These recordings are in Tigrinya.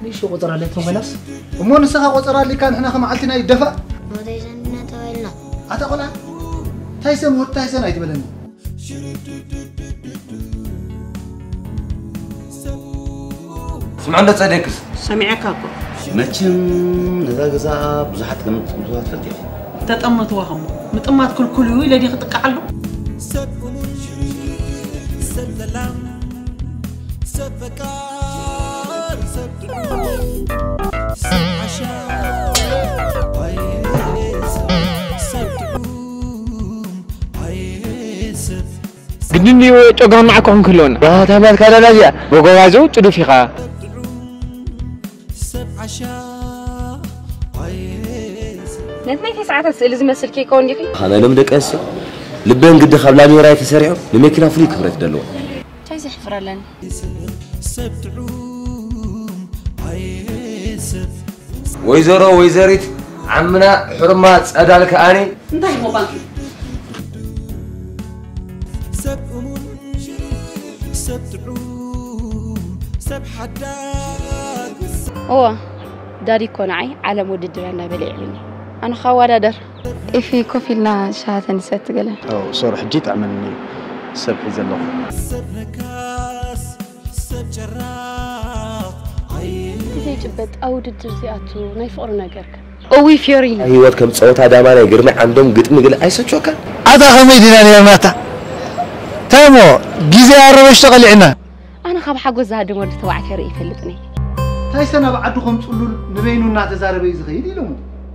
ንእሽቶ ቆጸራ ኣለትኩም ኮይናስ? እሞ ንስኻ ቆጸራ ኣሊካ ንሕና ከመዓልቲ ናይ ደፋእ? ሞተይ ዘንድና ተባይልና። ኣታ ቆልዓ፣ ታይሰን ወድ ታይሰን ኣይትበለኒ። ስምዖ እንዶ ጸደክስ? ሰሚዐካ እኮ። መቸም ነዛ ገዛ ብዙሓት ከም ትምትዋ ትፈልጥ ኢኺ። ተጠመትዋ ኸሞ ምጥማት ክልኩል እዩ ኢለ ድየ ክጥቀዓሉ? ሰብ እሙን፣ ሰብ ጠላም፣ ሰብ ፈቃር፣ ሰብ ጥዑም፣ ሰብ ዓሻ፣ ኣየ ሰብ፣ ሰብ ጥዑም፣ ኣየ ሰብ። ግድን እዩ ጨጓና ክኾን ክህልወና። እታ ናትካ ደላ እዚኣ። መጎባዞ ጽዱፍ ኢኻ። ነቲ ናይ ተስዓታት ስእሊ ዝመስል ከይከውን ዲኺ? ኣነ ሎም ደቂ ኣንስትዮ ልበን ግዲ ካብ ላሜራ እዩ ተሰሪሑ፣ ንመኪና ፍሉይ ክብረት ደለዎ። እንታይ ዘሕፍር ኣለኒ? ወይዘሮ ወይዘሪት ዓምና ሕርማ ጸዳል ከኣኒ እንታይ እሞ ባንኪ? ሰብ እሙን፣ ሰብ ጥዑም፣ ሰብ ሓዳግ። እዋ፣ ዳዲ እኮ ንዓይ ዓለም ውድድር እናበለ ይዕብኒ። ኣነ ኸ ኣወዳደር። ኤፊ፣ ኮፍ ኢልና ሻሂ ተንሰቲ ገለ። ኣው፣ ሶር፣ ሕጂ ይጥዕመኒ እዩ። ሰብ ሒዘ ኣለኹ። ሰብ ነካስ፣ ሰብ ጨራቕ፣ ኣይ። እቲ ዘይጭበጥ ኣብ ውድድር ዘይኣቱ ናይ ፍቕሪ ነገር ከ? እውይ ፊዮሪና። ህይወት ከም ጸወታ ዳማ ናይ ግርማይ ዓንዶም ግጥሚ ግለ ኣይሰልችወካን? ኣታ ከመይ ዲና ነርናታ? እንታይ እሞ ግዜ ኣረበሽ ተቐሊዕና። ኣነ ካብ ሓጎስ ዝሃድም ወዲ ተባዕታይ ርኢ ይፈልጥኒ። እንታይ ሰ ናብ ዓዱ ከም ጽሉል ንበይኑ እናተዛረበ እዩ ዝኸይድ ኢሎሞ።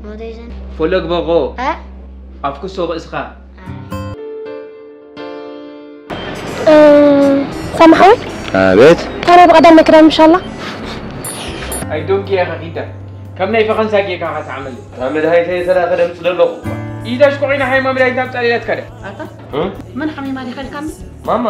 ሞተይ ዘን- ፈለግ በቆ እ? ኣብ ክሶ ርእስኻ። እ፣ ሳሚ ሓወይ፣ ኣቤት። ታዲያ ብቐዳም ናይ ክዳን ምሻላ? ኣይዶንኪ ኢኻ ኪዳ። ከም ናይ ፈኸንሳ ጌርካ ኢኻ ትዓመል። እታ መድሃኒተይ እተላኸ ደምጽ ደለኹ። ኢዳ ሽኮዒና ሓይማ መድሃኒት ኣምጻእ ኢላትካ ድያ? ኣታ? እ? መን ሓሚማ ዲኻ ኢልካኒ? ማማ።